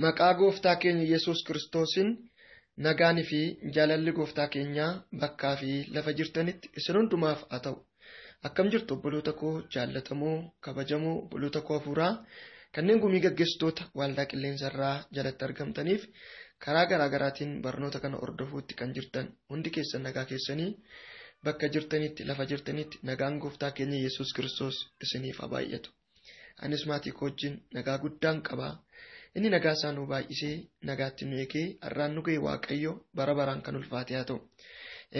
Maqaa gooftaa keenya Yesuus Kiristoosiin nagaanii fi jaalalli gooftaa keenyaa bakkaa fi lafa jirtanitti isin hundumaaf haa ta'u. Akkam jirtu obboloota koo jaallatamoo kabajamoo obboloota koo hafuuraa kanneen gumii gaggeessitoota waldaa qilleensa irraa jalatti argamtaniif karaa garaa garaatiin barnoota kana hordofuutti kan jirtan hundi keessan nagaa keessanii bakka jirtanitti lafa jirtanitti nagaan gooftaa keenya Yesuus Kiristoos isiniif haa baay'atu. Anis maatii koo wajjin nagaa guddaan qabaa. Inni nagaa isaa nu baay'isee nagaatti nu eegee har'aan nu ga'e Waaqayyo bara baraan kan ulfaate haa ta'u.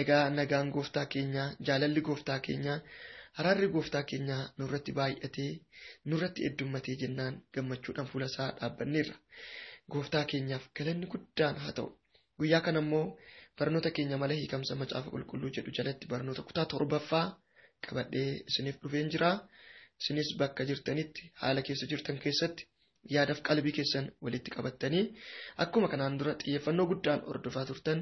Egaa nagaan gooftaa keenyaa, jaalalli gooftaa keenyaa, araarri gooftaa keenyaa nurratti baay'atee nurratti heddummatee jennaan gammachuudhaan fuula isaa dhaabbanneerra. Gooftaa keenyaaf galanni guddaan haa ta'u. Guyyaa kana immoo barnoota keenya mala hiikamsa macaafa qulqulluu jedhu jalatti barnoota kutaa torbaffaa qabadhee isiniif dhufeen jira. Isinis bakka jirtanitti haala keessa jirtan keessatti yaadaaf qalbii keessan walitti qabattanii akkuma kanaan dura xiyyeeffannoo guddaan hordofaa turtan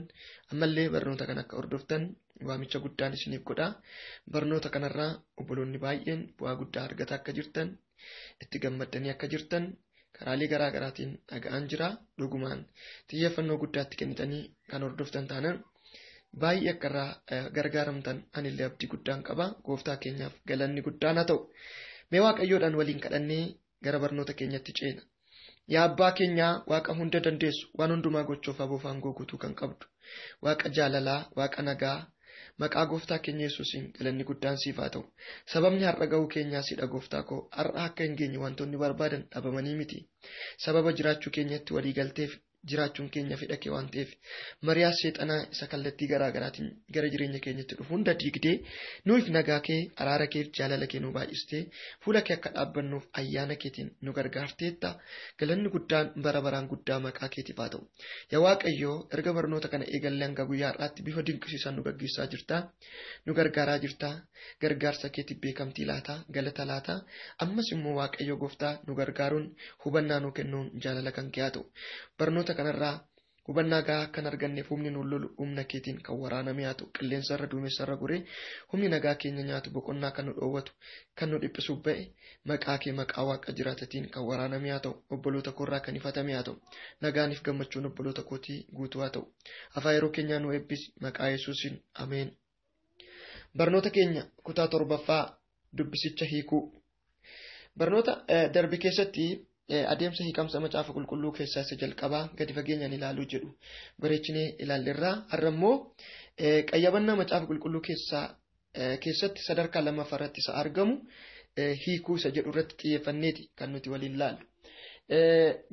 ammallee barnoota kana akka hordoftan waamicha guddaan isiniif godha. Barnoota kanarraa obboloonni baay'een bu'aa guddaa argataa akka jirtan itti gammaddanii akka jirtan karaalee garaa garaatiin dhaga'aan jira. Dhugumaan xiyyeeffannoo guddaatti kennitanii kan hordoftan taanaan baay'ee akka irraa gargaaramtan anillee abdii guddaan qaba. Gooftaa keenyaaf galanni guddaan haa ta'u. Mee Waaqayyoodhaan waliin kadhannee gara barnoota keenyatti ceena. Yaa abbaa keenyaa waaqa hunda dandeessu waan hundumaa gochuuf aboof aangoo guutuu kan qabdu waaqa jaalalaa waaqa nagaa maqaa gooftaa keenya Yesuusiin galanni guddaan siif haa ta'u. Sababni har'a ga'uu keenyaa sidha gooftaa koo har'a akka hin geenye wantoonni barbaadan dhabamanii miti. Sababa jiraachuu keenyatti walii galteef jiraachuun keenya fedha kee waan ta'eef mariyaa seexanaa isa kallattii garaa garaatiin gara jireenya keenyatti dhufu hunda diigdee nuuf nagaa kee araara keef jaalala kee nu baay'istee fuula kee akka dhaabbannuuf ayyaana keetiin nu gargaarteetta galanni guddaan bara baraan guddaa maqaa keetiif haa ta'u. Yaa Waaqayyoo erga barnoota kana eegallee hanga guyyaa har'aatti bifa dinqisiisaan nu gaggeessaa jirta nu gargaaraa jirta gargaarsa keetiif beekamtii laata galata laata ammas immoo Waaqayyo gooftaa nu gargaaruun hubannaa nu kennuun jaalala kan kee haa ta'u. Barnoota kanarraa hubannaa gahaa kan arganneef humni nu lolu humna keetiin kan waraaname haa ta'u qilleensarra duumessarra goree humni nagaa keenya nyaatu boqonnaa kan nu dhoowwatu kan nu dhiphisuuf ba'e maqaa kee maqaa waaqa jiraatatiin kan waraaname haa ta'u obboloota koorraa kan ifatame haa ta'u nagaaniif gammachuun obboloota kootii guutuu haa ta'u afaan yeroo keenyaa nu eebbisi maqaa Yesuusiin ameen. Barnoota keenya kutaa torbaffaa dubbisicha hiikuu. Barnoota darbe keessatti adeemsa hiikamsa macaafa qulqulluu keessaa isa jalqabaa gadi fageenyaan ilaaluu jedhu bareechinee ilaalleerraa har'a immoo qayyabannaa macaafa qulqulluu keessatti sadarkaa lammaffaa irratti isa argamu hiikuu isa jedhu irratti xiyyeeffanneeti kan nuti waliin ilaallu.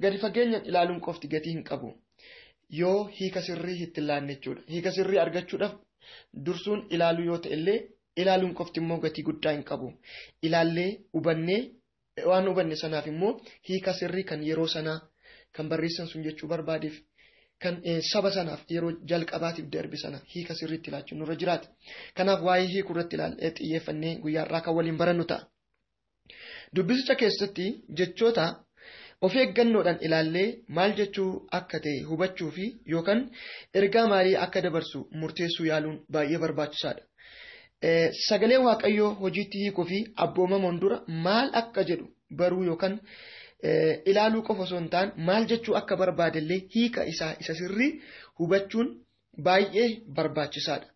Gadi fageenyaan ilaaluun qofti gatii hin qabu yoo hiika sirrii itti ilaanne jechuudha. Hiika sirrii argachuudhaaf dursuun ilaaluu yoo ta'e illee ilaaluun qofti immoo gatii guddaa hin qabu. Ilaallee hubannee waan hubanne sanaaf immoo hiika sirrii kan yeroo sanaa kan barreessan sun jechuu barbaadeef kan saba sanaaf yeroo jalqabaatiif darbe sana hiika sirriitti ilaachuun nurra jiraata. Kanaaf waa'ee hiikuu irratti xiyyeeffannee guyyaa har'aa kan waliin barannu ta'a. Dubbisicha keessatti jechoota of eeggannoodhaan ilaallee maal jechuu akka ta'e hubachuu fi yookaan ergaa maalii akka dabarsu murteessuu yaaluun baay'ee barbaachisaadha. Sagalee Waaqayyoo hojiitti hiikuu fi abboomamuun dura maal akka jedhu baruu yookaan ilaaluu qofa osoo hin taane maal jechuu akka barbaadellee hiika isaa isa sirrii hubachuun baay'ee barbaachisaadha.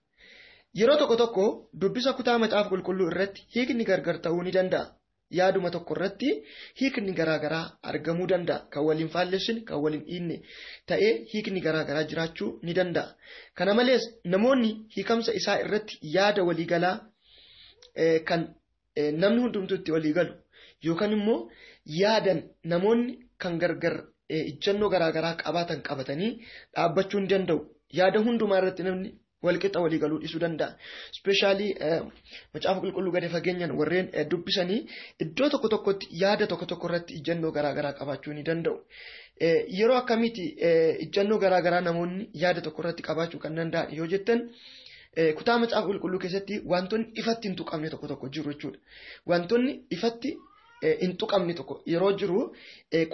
Yeroo tokko tokko dubbisa kutaa macaafa qulqulluu irratti hiikni gargar ta'uu ni danda'a. Yaaduma tokko irratti hiikni garaagaraa argamuu danda'a. Kan waliin faallessine, kan waliin dhiinne ta'ee hiikni garaagaraa jiraachuu ni danda'a. Kana malees namoonni hiikamsa isaa irratti yaada waliigalaa kan namni hundumtuu itti waliigalu yookaan immoo yaadan namoonni kan gargar ijjannoo garaagaraa qabaatan qabatanii dhaabbachuu ni danda'u. Yaada hundumaa irratti namni walqixa walii galuu dhiisuu danda'a. Ispeeshaalii macaafa qulqulluu gadi fageenyaan warreen dubbisanii iddoo tokko tokkotti yaada tokko tokko irratti ijjannoo garaagaraa qabaachuu ni danda'u. Yeroo akkamiiti ijjannoo garaagaraa namoonni yaada tokko irratti qabaachuu kan danda'an yoo jettan kutaa macaafa qulqulluu keessatti wantoonni ifatti hin tuqamne tokko tokko jiru jechuudha. Wantoonni ifatti hin tuqamne tokko yeroo jiru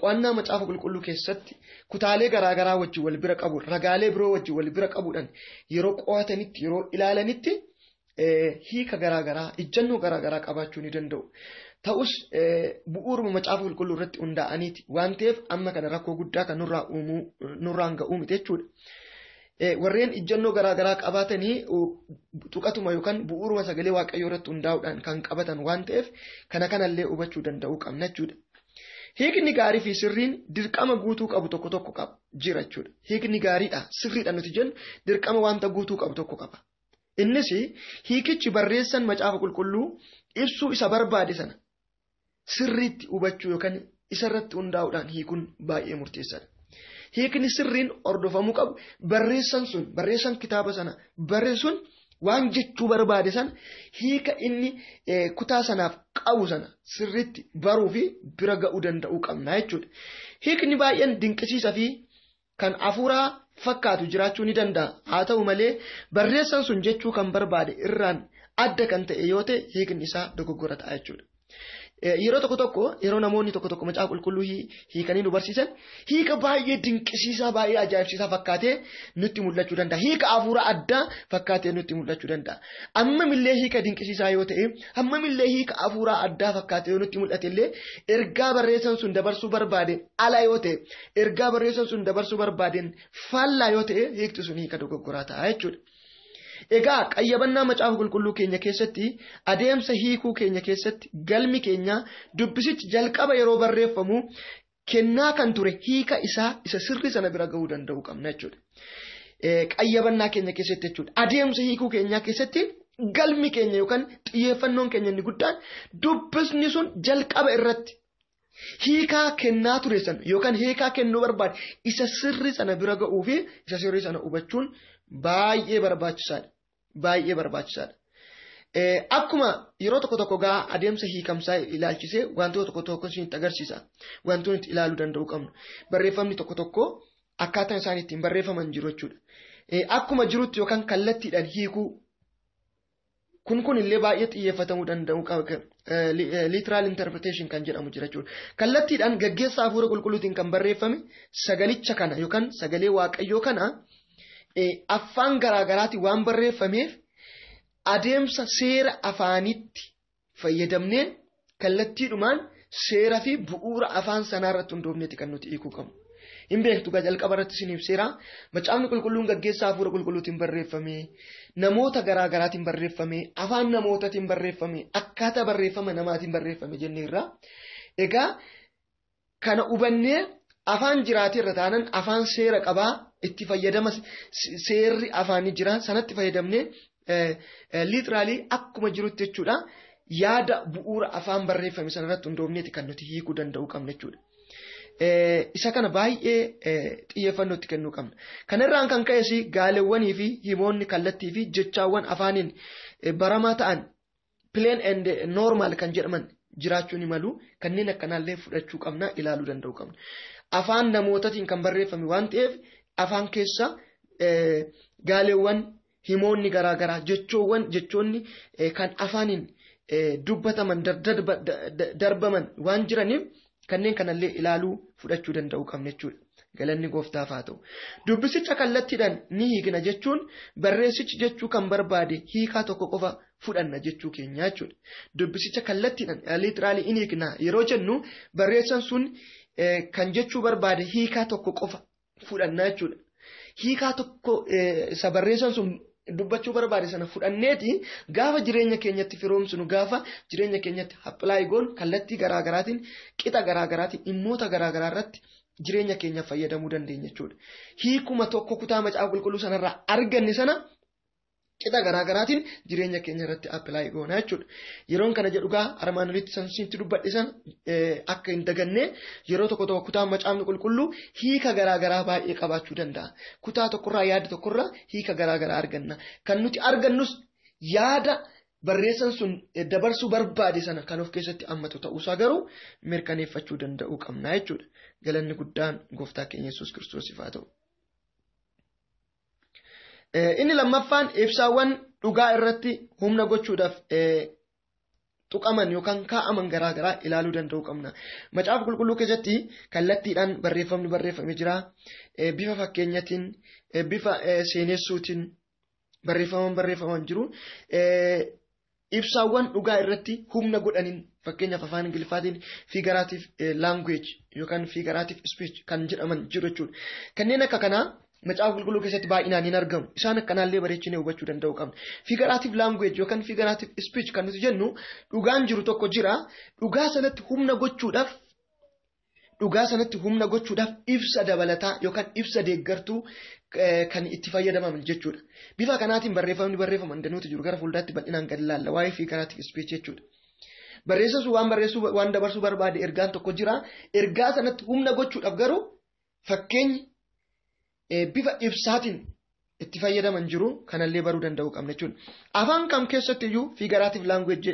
qo'annaa macaafa qulqulluu keessatti kutaalee garaagaraa wajjin wal bira qabu, ragaalee biroo wajjin wal bira qabuudhaan yeroo qo'atanitti, yeroo ilaalanitti hiika garaagaraa, ijjannoo garaagaraa qabaachuu ni danda'u. Ta'us bu'uuruma macaafa qulqulluu irratti hundaa'aniiti waan ta'eef amma kana rakkoo guddaa kan nurraan ga'uu miti jechuudha. Warreen ijjannoo garaagaraa qabaatanii tuqatuma yookaan bu'uuruma sagalee waaqayyoo irratti hundaa'uudhaan kan qabatan waan ta'eef kana kanallee hubachuu danda'uu qabna jechuudha. Hiikni gaarii fi sirriin dirqama guutuu qabu tokko tokko qaba jira jechuudha. Hiikni gaariidha sirriidha nuti jennu dirqama wanta guutuu qabu tokko qaba. Innis hiikichi barreessan macaafa qulqulluu ibsuu isa barbaade sana sirriitti hubachuu yookaan isarratti hundaa'uudhaan hiikuun baay'ee murteessaadha. Hiikni sirriin hordofamuu qabu barreessan sun barreessan kitaaba sana barreessuun waan jechuu barbaade sana hiika inni kutaa sanaaf qabu sana sirriitti baruu fi bira ga'uu danda'uu qabna jechuudha. Hiikni baay'een dinqisiisaa fi kan afuuraa fakkaatu jiraachuu ni danda'a. Haa ta'u malee barreessan sun jechuu kan barbaade irraan adda kan ta'e yoo ta'e hiikni isaa dogoggora ta'a jechuudha. Yeroo tokko tokko yeroo namoonni tokko tokko macaafa qulqulluu hiikanii nu barsiisan hiika baay'ee dinqisiisaa baay'ee ajaa'ibsiisaa fakkaatee nutti mul'achuu danda'a. Hiika hafuura addaa fakkaatee nutti mul'achuu danda'a. Hammamillee hiika dinqisiisaa yoo ta'e, hammamillee hiika hafuuraa addaa fakkaatee yoo nutti mul'ate illee ergaa barreessan sun dabarsuu barbaadeen ala yoo ta'e, ergaa barreessan sun dabarsuu barbaadeen faallaa yoo ta'e hiikti sun hiika dogoggoraa ta'a jechuudha. Egaa qayyabannaa macaafa qulqulluu keenya keessatti adeemsa hiikuu keenya keessatti galmi keenya dubbisichi jalqaba yeroo barreeffamu kennaa kan ture hiika isaa isa sirrii sana bira ga'uu danda'uu qabna jechuudha. Qayyabannaa keenya keessatti jechuudha. Adeemsa hiikuu keenyaa keessatti galmi keenya yookaan xiyyeeffannoon keenya inni guddaan dubbisni sun jalqaba irratti hiikaa kennaa ture sana yookaan hiikaa kennuu barbaade isa sirrii sana bira ga'uu fi isa sirrii sana hubachuun baay'ee barbaachisaadha. Baay'ee barbaachisaadha. Akkuma yeroo tokko tokko gaa adeemsa hiikamsaa ilaalchisee wantoota tokko tokko isinitti agarsiisa. Wantoonni itti ilaaluu danda'uu qabnu. Barreeffamni tokko tokko akkaataan isaan ittiin barreeffaman jiru jechuudha. Akkuma jirutti yookaan kallattiidhaan hiikuu kun illee baay'ee xiyyeeffatamuu danda'u qaba. Literal interpretation kan jedhamu jira jechuudha. Kallattiidhaan gaggeessaa hafuura qulqulluutiin kan barreeffame sagalicha kana yookaan sagalee waaqayyoo kana afaan garaagaraatiin waan barreeffameef adeemsa seera afaanitti fayyadamnee kallattiidhumaan seera fi bu'uura afaan sanaa irratti hundoofneeti kan nuti hiikuu qabnu. Hin beektu gaa jalqaba irratti isiniif seera macaafni qulqulluun gaggeessaa hafuura qulqulluutiin barreeffame, namoota garaagaraatiin barreeffame, afaan namootaatiin barreeffame, akkaataa barreeffama namaatiin barreeffame jenneerra. Egaa kana hubannee afaan jiraateerra taanan afaan seera qabaa itti fayyadama seerri afaanii jira sanatti fayyadamnee literally akkuma jirutti jechuudha yaada bu'uura afaan barreeffame sanarratti hundoofneeti kan nuti hiikuu danda'uu qabna jechuudha. Isa kana baay'ee xiyyeeffannoo itti kennuu qabna. Kanarraan kan ka'es gaaleewwanii fi himoonni kallattii fi jechaawwan afaaniin baramaa ta'an plain and normal kan jedhaman jiraachuu ni malu. Kanneen akkanaallee fudhachuu qabna, ilaaluu danda'uu qabna. Afaan namootaatiin kan barreeffame waan ta'eef afaan keessa gaaleewwan himoonni garaagaraa jechoonni kan afaaniin dubbataman darbaman waan jiraniif kanneen kanallee ilaaluu fudhachuu danda'uu qabna jechuudha. Galanni gooftaaf haa ta'u. Dubbisicha kallattiidhaan ni hiikna jechuun barreessichi jechuu kan barbaade hiikaa tokko qofa fudhanna jechuu keenya jechuudha. Dubbisicha kallattiidhaan literally in hiikna yeroo jennu barreessan sun kan jechuu barbaade hiikaa tokko qofa fudhanna jechuudha. Hiikaa tokko isa barreessan sun dubbachuu barbaade sana fudhanneeti gaafa jireenya keenyatti firoomsinu, gaafa jireenya keenyatti apply goonu kallattii garaagaraatiin qixa garaagaraatiin dhimmoota garaagaraa irratti jireenya keenya fayyadamuu dandeenya jechuudha. Hiikuma tokko kutaa macaafa qulqulluu sanarraa arganne sana qixa garaagaraatiin jireenya keenya irratti apply goona jechuudha. Yeroon kana jedhu gaa armaan olitti sansiitti dubbadhe sana akka hin daganne yeroo tokko tokko kutaa macaafni qulqulluu hiika garaagaraa baay'ee qabaachuu danda'a. Kutaa tokkorraa yaada tokkorraa hiika garaagaraa arganna. Kan nuti argannus yaada barreessan sun dabarsuu barbaade sana kan of keessatti hammatu ta'uusaa garuu mirkaneeffachuu danda'uu qabna jechuudha. Galanni guddaan gooftaa keenya Yesuus Kiristoosiif haa ta'u. Inni lammaffaan ibsaawwan dhugaa irratti humna gochuudhaaf tuqaman yookaan kaa'aman garaa garaa ilaaluu danda'uu qabna. Macaafa qulqulluu keessatti kallattiidhaan barreeffamni barreeffamee jira. Bifa fakkeenyatiin, bifa seenessuutiin barreeffaman barreeffaman jiru. Ibsaawwan dhugaa irratti humna godhaniin, fakkeenyaaf afaan Ingiliffaatiin figurative language yookaan figurative speech kan jedhaman jiru jechuudha. Kanneen akka kanaa macaafa qulqulluu keessatti baay'inaan hin argamu. Isaan akkanaallee bareechinee hubachuu danda'uu qabna. Figurative language yookaan figurative speech kan nuti jennu, dhugaan jiru tokko jira. Dhugaa sanatti humna gochuudhaaf ibsa dabalataa yookaan ibsa deeggartuu kan itti fayyadaman jechuudha. Bifa kanaatiin barreeffamni barreeffaman danuutu jiru, gara fuulduraatti bal'inaan gadi ilaalla waa'ee figurative speech jechuudha. Barreessan sun waan barreessuu, waan dabarsuu barbaade ergaan tokko jira. Ergaa sanatti humna gochuudhaaf garuu fakkeenyi bifa ibsaatiin itti fayyadaman jiru, kanallee baruu danda'uu qabna jechuudha. Afaan kam keessatti iyyuu figurative language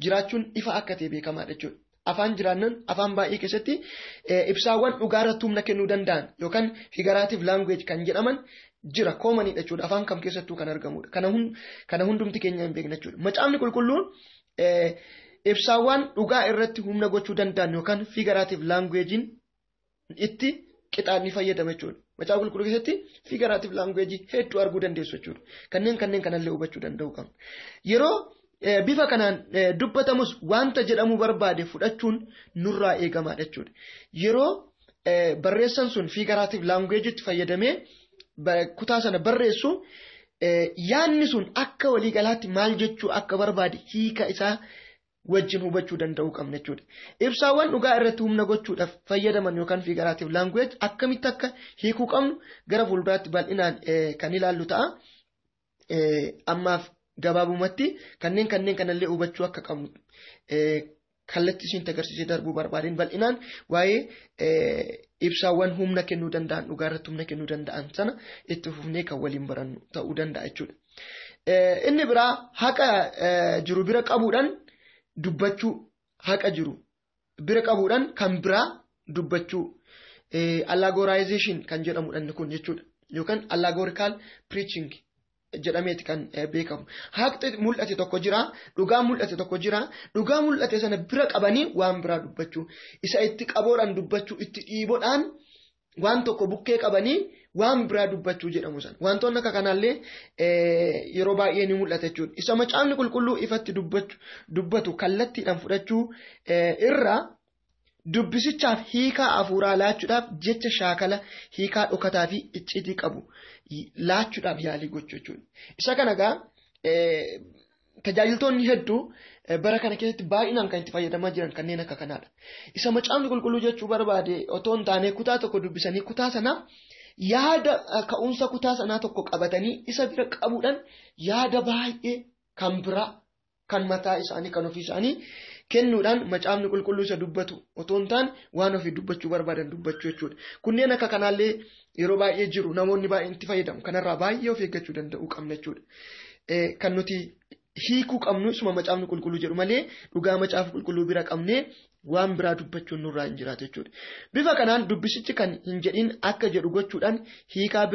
jiraachuun ifa akka ta'e beekamaadha jechuudha. Afaan jiraannan afaan baay'ee keessatti ibsaawwan dhugaarratti humna kennuu danda'an yookaan figurative language kan jedhaman jira, commonidha jechuudha. Afaan kam keessattuu kan argamudha. Kana hundumti keenya hin beekna jechuudha. Macaafni qulqulluun ibsaawwan dhugaa irratti humna gochuu danda'an yookaan figurative languagein itti qixaan ni fayyadama jechuudha. Macaafa qulqulluu keessatti figurative language hedduu arguu dandeessu jechuudha. Kanneen kanallee hubachuu danda'uu qabna. Yeroo bifa kanaan dubbatamus wanta jedhamuu barbaade fudhachuun nurraa eegamaadha jechuudha. Yeroo barreessan sun figurative language'itti fayyadamee kutaa sana barreessu, yaadni sun akka waliigalaatti maal jechuu akka barbaade hiika isaa wajjin hubachuu danda'uu qabna jechuudha. Ibsaawwan dhugaa irratti humna gochuudhaaf fayyadaman yookaan figurative language akkamitti akka hiikuu qabnu gara fuulduraatti bal'inaan kan ilaallu ta'a. Ammaaf gabaabumatti kanneen kanallee hubachuu akka qabnu kallattii isin agarsiisee darbuu barbaadeen, bal'inaan waa'ee ibsaawwan humna kennuu danda'an, dhugaa irratti humna kennuu danda'an sana itti fufnee kan waliin barannu ta'uu danda'a jechuudha. Inni biraa haqa jiru bira qabuudhaan dubbachuu, haqa jiru bira qabuudhaan kan biraa dubbachuu, allegorization kan jedhamudha inni kun jechuudha, yookaan allegorical preaching jedhameeti kan beekamu. Haqni mul'ate tokko jira, dhugaa mul'ate tokko jira, dhugaa mul'ate sana bira qabanii waan biraa dubbachuu, isa itti qaboodhaan dubbachuu, itti dhiiboodhaan waan tokko bukkee qabanii waan biraa dubbachuu jedhamu sana. Wantoonni akka kanaallee yeroo baay'ee ni mul'ata jechuudha. Isa macaafni qulqulluu ifatti dubbatu kallattiidhaan fudhachuu irra dubbisichaaf hiikaa hafuuraa laachuudhaaf jecha shaakala hiikaa dhokataa fi icciitii qabu laachuudhaaf yaalii gochuu jechuudha. Isa kana egaa tajaajiltoonni hedduu bara kana keessatti baay'inaan kan itti fayyadamaa jiran kanneen akka kanaadha. Isa macaafni qulqulluu jechuu barbaade otoo hin taane, kutaa tokko dubbisanii kutaa sanaaf yaada ka'umsa kutaa sanaa tokko qabatanii isa bira qabuudhaan yaada baay'ee kan biraa kan mataa isaanii, kan ofii isaanii kennuudhaan macaafni qulqulluu isa dubbatu otoo hin taane waan ofii dubbachuu barbaadan dubbachuu jechuudha. Kunneen akka kanaallee yeroo baay'ee jiru, namoonni baay'een itti fayyadamu. Kanarraa baay'ee of eeggachuu danda'uu qabna jechuudha. Kan nuti hiikuu qabnu isuma macaafni qulqulluu jedhu malee dhugaa macaafa qulqulluu bira qabnee waan biraa dubbachuun nurraa hin jiraatu jechuudha. Bifa kanaan dubbisichi kan hin jedhin akka jedhu gochuudhaan hiikaa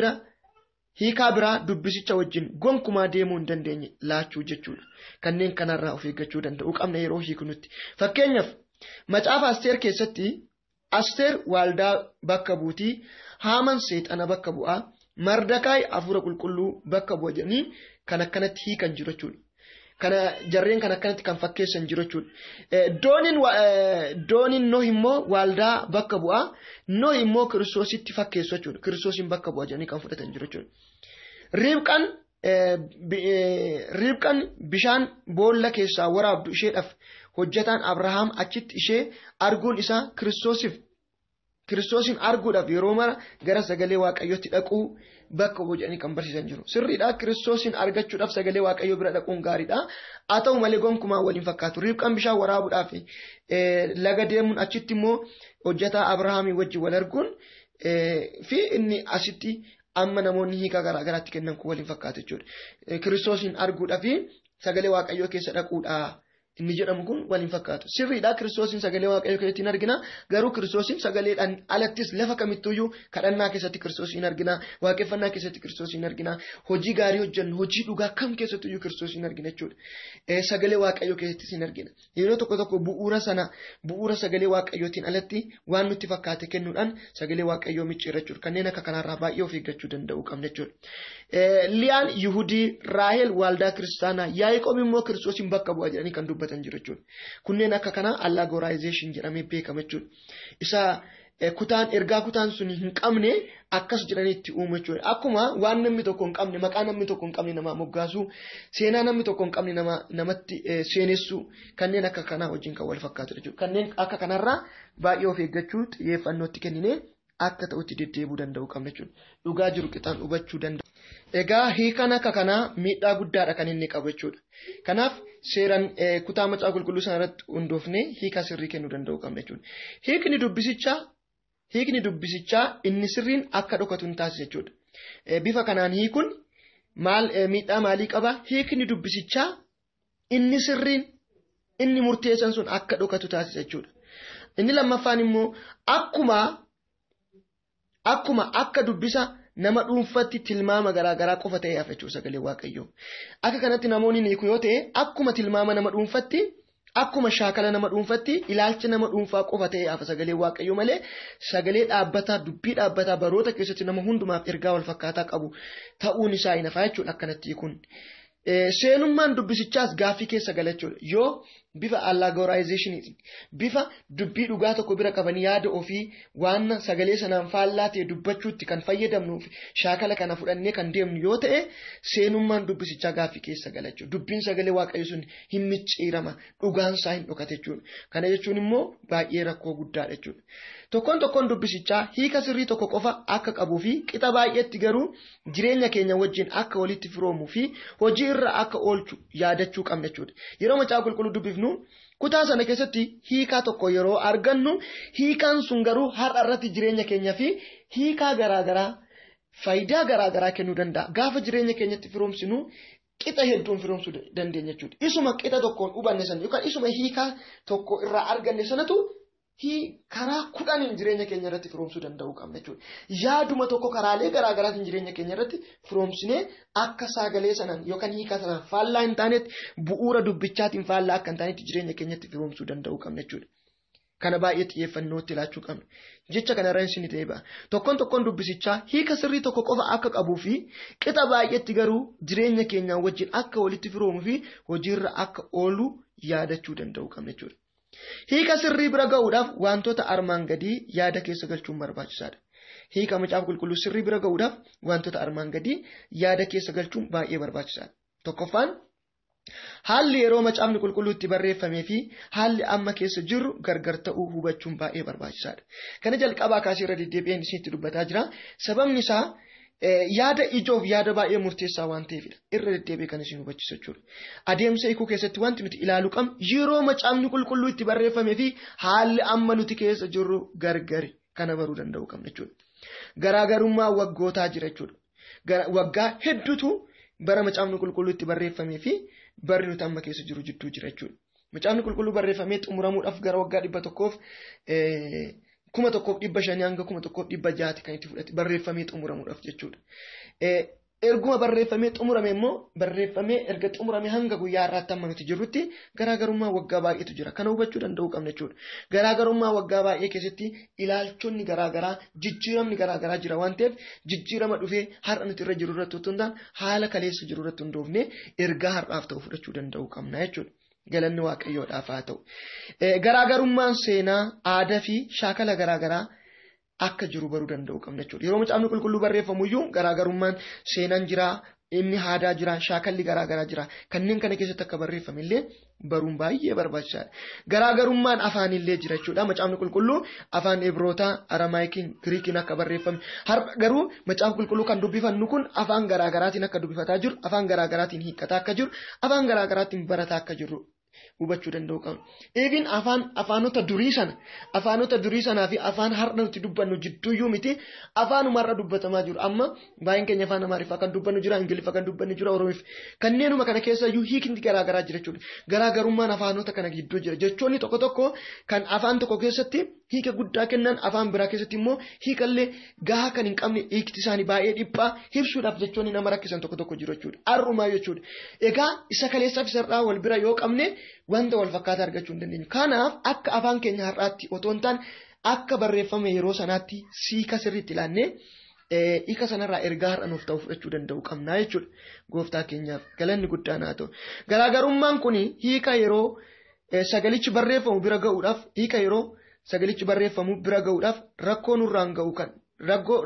biraa dubbisicha wajjin gonkumaa deemuu hin dandeenye laachuu jechuudha. Kanneen kanarraa of eeggachuu danda'uu qabna yeroo hiiknutti. Fakkeenyaaf, macaafa Asteer keessatti Asteer waaldaa bakka buutii, Haaman seexana bakka bu'aa, Mardakaay hafuura qulqulluu bakka bu'a jedhanii kan akkanatti hiikan jiru jechuudha. Kana jarreen kan akkanatti kan fakkeessan jiru jechuudha. Dooniin Nohi immoo waaldaa bakka bu'aa, Nohi immoo Kiristoositti fakkeessu jechuudha. Kiristoosiin bakka bu'a jedhanii kan fudhatan jiru jechuudha. Ribqaan bishaan boolla keessaa waraabdu isheedhaaf hojjetaan Abrahaam achitti ishee arguun isaa Kiristoosiin arguudhaaf yeroo mara gara sagalee Waaqayyootti dhaquu bakka bu'u jedhanii kan barsiisan jiru. Sirriidha, Kiristoosiin argachuudhaaf sagalee Waaqayyoo bira dhaquun gaariidha. Haa ta'u malee gonkumaa waliin fakkaatu. Ribqaan bishaan waraabuudhaaf laga deemuun, achitti immoo hojjetaa Abrahaamii wajjin wal arguun fi inni asitti amma namoonni hiikaa garaa garaatti kennan kun waliin fakkaatu jechuudha. Kiristoosiin arguudhaaf sagalee Waaqayyoo keessa dhaquudha. Inni jedhamu kun waliin fakkaatu. Sirriidha, Kiristoosiin sagalee Waaqayyoo keessatti hin argina. Garuu Kiristoosiin sagaleedhaan alattis lafa kamittuyyuu kadhannaa keessatti Kiristoosiin argina. Waaqeffannaa keessatti Kiristoosiin argina. Hojii gaarii hojjennu, hojii dhugaa kam keessattuyyuu Kiristoosiin argina jechuudha. Sagalee Waaqayyoo keessattis hin argina. Yeroo tokko tokko bu'uura sana, bu'uura sagalee Waaqayyootiin alatti waan nutti fakkaate kennuudhaan sagalee Waaqayyoo micciira jechuudha. Kanneen akka kanaarraa baay'ee of eeggachuu danda'uu qabna jechuudha. Liyaan Yihudii, Raahel waldaa kiristaanaa, Yaaqoob immoo Kiristoosiin bakka bu'a jedhanii kan dubbatan jiru jechuudha. Kunneen akka kanaa allegorization jedhamee beekama jechuudha. Isa kutaan ergaa kutaan sun hin qabne akkas jedhanii itti uumu jechuudha. Akkuma waan namni tokko hin qabne, maqaa namni tokko hin qabne namaa moggaasu, seenaa namni tokko hin qabne namatti seenessuu, kanneen akka kanaa wajjin kan wal fakkaatu jechuudha. Kanneen akka kanarraa baay'ee of eeggachuu, xiyyeeffannootti kenninee akka ta'utti deddeebi'uu danda'uu qabna jechuudha. Dhugaa jiru qixaan hubachuu danda'a. Egaa hiikan akka kanaa miidhaa guddaadha kan inni qabu jechuudha. Kanaaf seeraan kutaa macaafa qulqulluu sana irratti hundoofnee hiika sirrii kennuu danda'uu qabna jechuudha. Hiikni dubbisichaa inni sirriin akka dhokatu hin taasisa jechuudha. Bifa kanaan hiikuun maal miidhaa maalii qaba? Hiikni dubbisichaa inni sirriin inni murteessan sun akka dhokatu taasisa jechuudha. Inni lammaffaan immoo akkuma akka dubbisa nama dhuunfatti tilmaama garaagaraa qofa ta'ee hafa jechuudha sagalee Waaqayyoo. Akka kanatti namoonni ni hiiku yoo ta'e, akkuma tilmaama nama dhuunfatti, akkuma shaakala nama dhuunfatti, ilaalcha nama dhuunfaa qofa ta'ee hafa sagalee Waaqayyoo malee sagalee dhaabbataa, dubbii dhaabbataa baroota keessatti nama hundumaaf ergaa wal fakkaataa qabu ta'uun isaa hin hafa jechuudha akkanatti hiikuun. Seenummaan dubbisichaas gaaffii keessa gala jechuudha. Yoo bifa allegorizationiitiin, bifa dubbii dhugaa tokko bira qabanii yaada ofii waan sagalee sanaan faallaa ta'e dubbachuutti kan fayyadamnuuf shaakala kana fudhannee kan deemnu yoo ta'e, seenummaan dubbisichaa gaaffii keessa gala jechuudha. Dubbiin sagalee Waaqayyo sun hin micciirama, dhugaan isaa hin dhokate jechuudha. Kana jechuun immoo baay'ee rakkoo guddaadha jechuudha. Tokkoon tokkoon dubbisichaa hiika sirrii tokko qofa akka qabuu fi qixa baay'eetti garuu jireenya keenya wajjin akka walitti firoomuu fi hojii irra akka oolchu yaadachuu qabna jechuudha. Yeroo macaafa qulqulluu dubbifnu kutaa sana keessatti hiikaa tokko yeroo argannu, hiikaan sun garuu har'a irratti jireenya keenya fi hiikaa garaagaraa, faayidaa garaagaraa kennuu danda'a. Gaafa jireenya keenyatti firoomsinu qixa hedduun firoomsuu dandeenya jechuudha. Isuma qixa tokkoon hubanne sana yookaan isuma hiikaa tokko irraa arganne sanatu karaa 10 jireenya keenya irratti firoomsuu danda'uu qabna jechuudha. Yaaduma tokko karaalee garaagaraatiin jireenya keenya irratti firoomsinee akka sagalee sanaan yookaan hiikaa sanaan faallaa hin taanetti, bu'uura dubbichaatiin faallaa akka hin taanetti jireenya keenyatti firoomsuu danda'uu qabna jechuudha. Kana baay'ee xiyyeeffannootti ilaachuu qabna. Jecha kanarra isin deebi'a. Tokkoon tokkoon dubbisichaa hiika sirrii tokko qofa akka qabuu fi qixa baay'eetti garuu jireenya keenyaan wajjin akka walitti firoomuu fi hojiirra akka oolu yaadachuu danda'uu qabna jechuudha. Hiika sirrii bira ga'uudhaaf wantoota armaan gadii yaada keessa galchuun barbaachisaadha. Hiika macaafa qulqulluu sirrii bira ga'uudhaaf wantoota armaan gadii yaada keessa galchuun baay'ee barbaachisaadha. Tokkoffaan, haalli yeroo macaafni qulqulluu itti barreeffamee fi haalli amma keessa jirru gargar ta'uu hubachuun baay'ee barbaachisaadha. Kana jalqabaa kaasee irra deddeebi'een isinitti dubbataa jira. Sababni isaa yaada ijoof yaada baay'ee murteessaa waan ta'eefidha. Irra deddeebi'ee kan isin hubachiisu jechuudha. Adeemsa hiikuu keessatti wanti nuti ilaaluu qabnu yeroo macaafni qulqulluu itti barreeffamee fi haalli amma nuti keessa jirru gargari kana baruu danda'uu qabna jechuudha. Garaagarummaa waggootaa jira jechuudha. Waggaa hedduutu bara macaafni qulqulluu itti barreeffamee fi barri nuti amma keessa jiru jidduu jira jechuudha. Macaafni qulqulluu barreeffamee xumuramuudhaaf gara waggaa dhibba tokkoof 1500 hanga 1600 kan itti fudhate barreeffamee xumuramuudhaaf jechuudha. Erguma barreeffamee xumurame immoo, barreeffamee erga xumurame hanga guyyaa har'aatti amma nuti jirrutti garaagarummaa waggaa baay'eetu jira. Kana hubachuu danda'uu qabna jechuudha. Garaagarummaa waggaa baay'ee keessatti ilaalchonni garaagaraa, jijjiiramni garaagaraa jira waan ta'eef, jijjiirama dhufee har'a nuti irra jiru irratti otoo hin taane haala kaleessa jiru irratti hundoofnee ergaa har'aaf ta'u fudhachuu danda'uu qabna jechuudha. Galanni Waaqayyoodhaaf haa ta'u. Garaagarummaan seenaa, aadaa fi shaakala garaagaraa akka jiru baruu danda'uu qabna jechuudha. Yeroo macaafni qulqulluu barreeffamu iyyuu garaagarummaan seenaan jira, inni aadaa jira, shaakalli garaagaraa jira. Kanneen kana keessatti akka barreeffame illee baruun baay'ee barbaachisaadha. Garaagarummaan afaanillee jira jechuudha. Macaafni qulqulluu afaan Ibrootaa, Aramaayikiin, Giriikiin akka barreeffame. Har'a garuu macaafa qulqulluu kan dubbifannu kun afaan garaagaraatiin akka dubbifataa jiru, afaan garaagaraatiin hiikkataa akka jiru, afaan garaagaraatiin barataa akka jiru. Hubachuu danda'uu qabna. Even afaanota durii sana, afaanota durii sanaa fi afaan har'a nuti dubbannu jidduuyyuu miti, afaanuma har'a dubbatamaa jiru. Amma baay'een keenya afaan Amaariffaa kan dubbannu jira, Ingiliffaa kan dubbannu jira, Oromiif. Kanneenuma kana keessa iyyuu hiikni garaagaraa jira jechuudha. Garaagarummaan afaanota kana gidduu jira. Jechoonni tokko tokko kan afaan tokko keessatti hiika guddaa kennan, afaan biraa keessatti immoo hiikallee gahaa kan hin qabne, hiikti isaanii baay'ee dhiphaa, ibsuudhaaf jechoonni nama rakkisan tokko tokko jiru jechuudha. Har'umaa jechuudha. Egaa isa kaleessaaf isa har'aa wal bira yoo qabne wanta wal fakkaataa argachuu hin dandeenyu. Kanaaf akka afaan keenya har'aatti otoo hin taane akka barreeffame yeroo sanaatti siika sirriitti ilaannee hiika sanarraa ergaa har'a nuuf ta'u fudhachuu danda'u qabna jechuudha. Gooftaa keenyaaf galanni guddaan haa ta'u. Garaagarummaan kun hiika yeroo sagalichi barreeffamu bira ga'uudhaaf, hiika yeroo sagalichi barreeffamu bira ga'uudhaaf rakkoo nurraan ga'u kan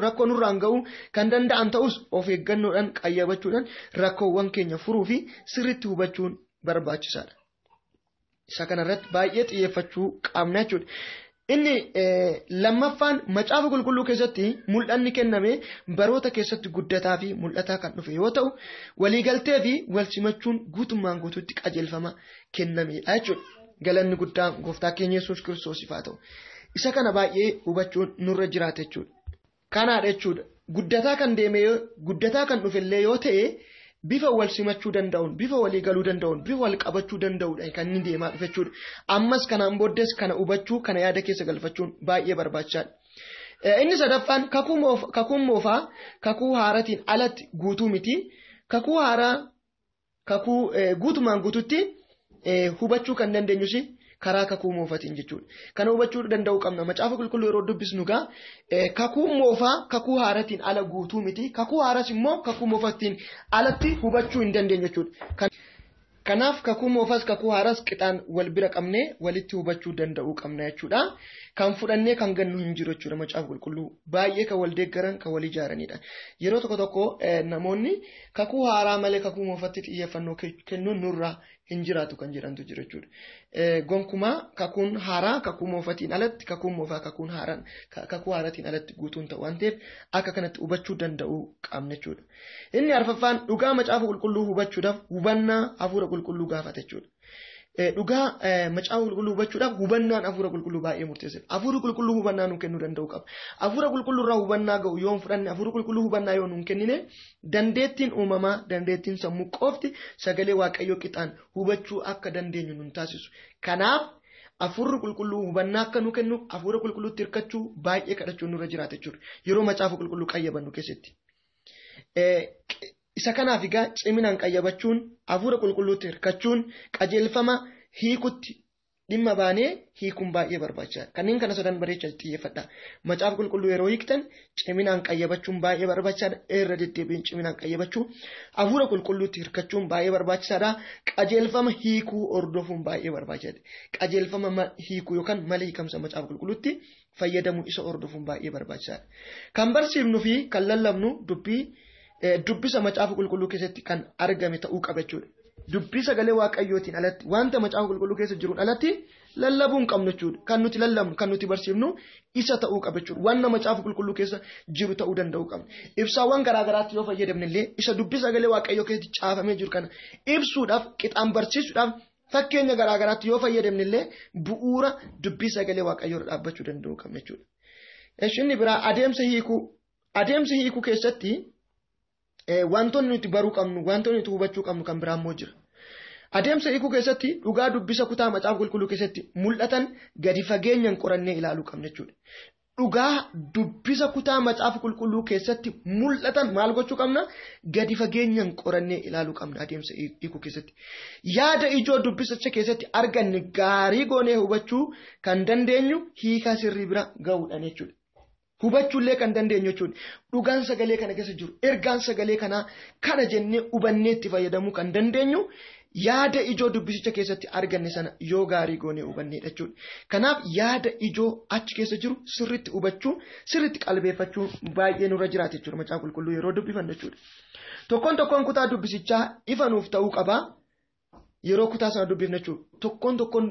rakkoo nurraan ga'uu kan danda'an ta'us, of eeggannoodhaan qayyabachuudhaan rakkoowwan keenya furuu fi sirriitti hubachuun barbaachisaadha. Isa kanarratti baay'ee xiyyeeffachuu qabna jechuudha. Inni lammaffaan, macaafa qulqulluu keessatti mul'anni kenname baroota keessatti guddataa fi mul'ataa kan dhufe yoo ta'u, waliigaltee fi wal simachuun guutummaan guutuutti qajeelfama kennamedha jechuudha. Galanni guddaan gooftaa keenya Yesuus Kiristoosiif haa ta'u. Isa kana baay'ee hubachuun nurra jiraata jechuudha. Kanaadha jechuudha. Guddataa kan deeme, guddataa kan dhufellee yoo ta'e, bifa wal simachuu danda'uun, bifa walii galuu danda'uun, bifa wal qabachuu danda'uudha kan inni deemaa dhufe jechuudha. Ammas kanaan booddees kana hubachuu, kana yaada keessa galfachuun baay'ee barbaachisaadha. Inni sadaffaan, kakuun moofaa kakuu haaraatiin alatti guutuu miti. Kakuu haaraa kakuu guutumaan guututti hubachuu kan dandeenyus karaa kakuu moofatiin jechuudha. Kana hubachuu danda'uu qabna. Macaafa qulqulluu yeroo dubbisnu gaa, kakuu moofaa kakuu haaraatiin ala guutuu miti. Kakuu haaraas immoo kakuu moofatiin alatti hubachuu hin dandeenyu jechuudha. Kanaaf kakuu moofaas kakuu haaraas qixaan wal bira qabnee walitti hubachuu danda'uu qabna jechuudha. Kan fudhannee kan gannu hin jiru jechuudha macaafa qulqulluu. Baay'ee kan wal deeggaran, kan wal ijaaranidha. Yeroo tokko tokko namoonni kakuu haaraa malee kakuu moofatti xiyyeeffannoo kennuun nurraa hin jiraatu kan jedhantu jira jechuudha. Gonkumaa kakuun haaraa kakuu moofatiin alatti, kakuun moofaa kakuun haaraan kakuu haaraatiin alatti guutuun ta'u waan ta'eef, akka kanatti hubachuu danda'uu qabna jechuudha. Inni arfaffaan, dhugaa macaafa qulqulluu hubachuudhaaf hubannaa hafuura qulqulluu gaafata jechuudha. Dhugaa macaafa qulqulluu hubachuudhaaf hubannaan hafuura qulqulluu baay'ee murteessaadha. Hafuurri qulqulluu hubannaa nuu kennuu danda'u qaba. Hafuura qulqulluu irraa hubannaa ga'u yoo hin fudhanne, hafuura qulqulluu hubannaa yoo nuun kennine, dandeettiin uumamaa, dandeettiin sammuu qofti sagalee Waaqayyoo qixaan hubachuu akka dandeenyu nun taasisu. Kanaaf hafuurri qulqulluu hubannaa akka nu kennu hafuura qulqulluutti hirkachuu, baay'ee kadhachuun nurra jiraata jechuudha. Yeroo macaafa qulqulluu qayyabannu keessatti. Isa kanaaf egaa ciminaan qayyabachuun, hafuura qulqulluutti hirkachuun, qajeelfama hiikutti dhimma baanee hiikuun baay'ee barbaachisaadha. Kanneen kana sadan bareechaa xiyyeeffadha. Macaafa qulqulluu yeroo hiiktan ciminaan qayyabachuun baay'ee barbaachisaadha. Irra deddeebiin ciminaan qayyabachuu. Hafuura qulqulluutti hirkachuun baay'ee barbaachisaadha. Qajeelfama hiikuu hordofuun baay'ee barbaachisaadha. Qajeelfama hiikuu yookaan mala hiikamsa macaafa qulqulluutti fayyadamuu, isa hordofuun baay'ee barbaachisaadha. Kan barsiifnu fi kan lallabnu dubbii dubbisa macaafa qulqulluu keessatti kan argame ta'uu qaba jechuudha. Dubbii sagalee Waaqayyootiin alatti, wanta macaafa qulqulluu keessa jiruun alatti lallabuu hin qabnu jechuudha. Kan nuti lallabnu, kan nuti barsiifnu isa ta'uu qaba jechuudha. Wanna macaafa qulqulluu keessa jiru ta'uu danda'uu qabna. Ibsaawwan garaa garaatti yoo fayyadamne illee, isa dubbii sagalee Waaqayyoo keessatti caafamee jiru kana ibsuudhaaf, qixaan barsiisuudhaaf fakkeenya garaa garaatti yoo fayyadamne illee, bu'uura dubbii sagalee Waaqayyoo irra dhaabbachuu danda'uu qabna jechuudha. Inni biraa adeemsa hiikuu. Adeemsa hiikuu keessatti wantoonni nuti baruu qabnu, wantoonni nuti hubachuu qabnu kan biraa immoo jira. Adeemsa hiikuu keessatti dhugaa dubbisa kutaa macaafa qulqulluu keessatti mul'atan gadi fageenyaan qorannee ilaaluu qabna jechuudha. Dhugaa dubbisa kutaa macaafa qulqulluu keessatti mul'atan maal gochuu qabna? Gadi fageenyaan qorannee ilaaluu qabna adeemsa hiikuu keessatti. Yaada ijoo dubbisicha keessatti arganne gaarii goonee hubachuu kan dandeenyu hiikaa sirrii bira ga'uudhaan jechuudha. Hubachuullee kan dandeenyu jechuudha. Dhugaan sagalee kana keessa jiru, ergaan sagalee kanaa kana jennee hubannee itti fayyadamuu kan dandeenyu yaada ijoo dubbisicha keessatti arganne sana yoo gaarii goonee hubanneedha jechuudha. Kanaaf yaada ijoo achi keessa jiru sirriitti hubachuu, sirriitti qalbeeffachuu baay'ee nurra jiraata jechuudha macaafa qulqulluu yeroo dubbifannu jechuudha. Tokkoon tokkoon kutaa dubbisichaa ifa nuuf ta'uu qaba. Yeroo kutaa sana dubbifnu jechuudha. Tokkoon tokkoon